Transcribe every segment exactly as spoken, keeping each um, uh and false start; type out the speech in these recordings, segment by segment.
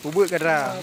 Peubuet ka dra.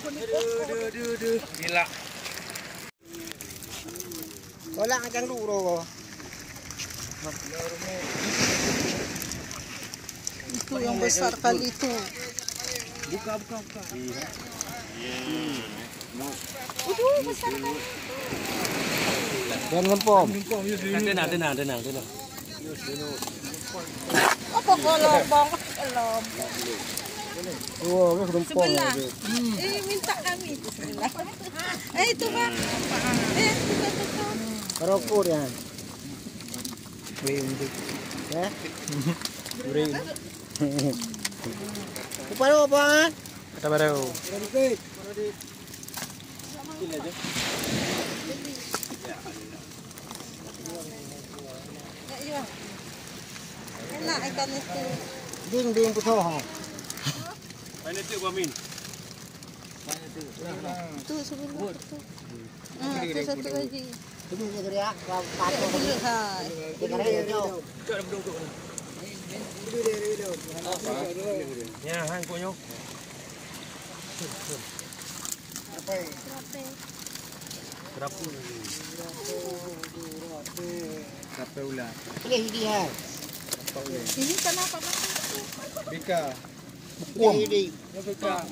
Aduh, aduh, aduh, aduh. Gila. Tolak macam tu, bro. Itu yang besar kali tu. Buka, buka, buka. Itu besar kali tu. Dan ngempom. Tenang, tenang, tenang, tenang. Apa kalau bang? Kalau Oh, kan gempong. Sebelah. Eh, minta kami tu sebelah. Eh, itu bang. Eh, tukar-tukar. Rokok dia. Beri untuk. Ya? Beri. Upah lu apa? Kata baru. Ya, iya. Enak ikan itu. Ding, ding, pusoh. Mana tu, Bamin? Tu sebelum tu. Ah, tu satu lagi. Ini dia gerak, patah. Dia gerak, dia. Ya, hang konyol. Berapa? Berapa? Berapa ular? Boleh dia. Ini kenapa, Bang? Bika. Boleh dia. Bika.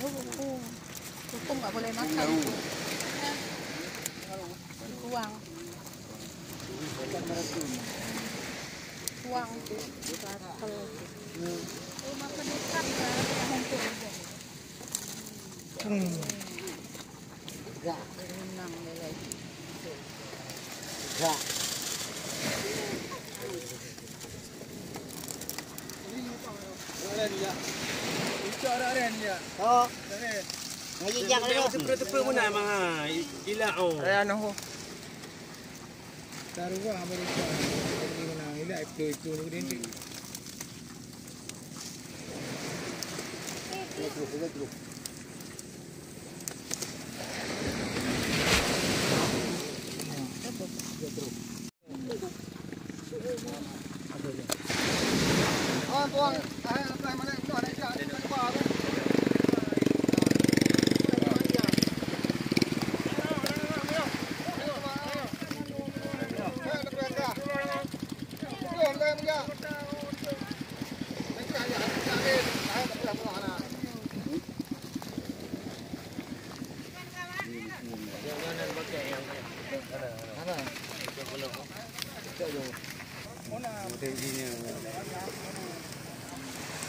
Hukum. Hukum tak boleh makan. Buang. Buang. Gatal. Rumah pendekat ya. Oh. Ngaji jak dulu. Tepe-tepe pun nak mah. Gila oh. Raya noh. Taruh baru tak. Jadi mana? Ini itu itu ni.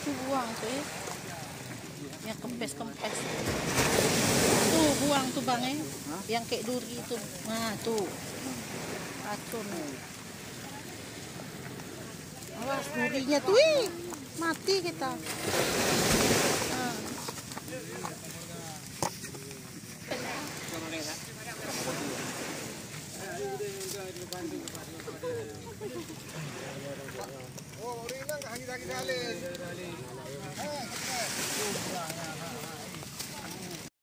Tu buang tu, eh. Yang kempes-kempes. Tu buang tu, Bang, eh. Yang kek duri tu. Ha, tu. Racun. Awas, durinya tu, eh. Mati kita. Ha.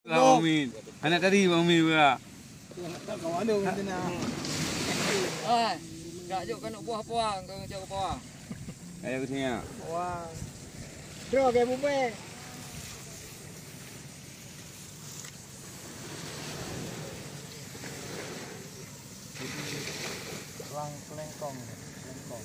Lah, Bang Min. Anak tadi, Bang Min, berak. Hai, jak jok keuneuk buah puang, keuneuk jak puang. Ayo ke sini, ya. Wah. Bro, kayak bubé. Lang kelengkong, kelengkong.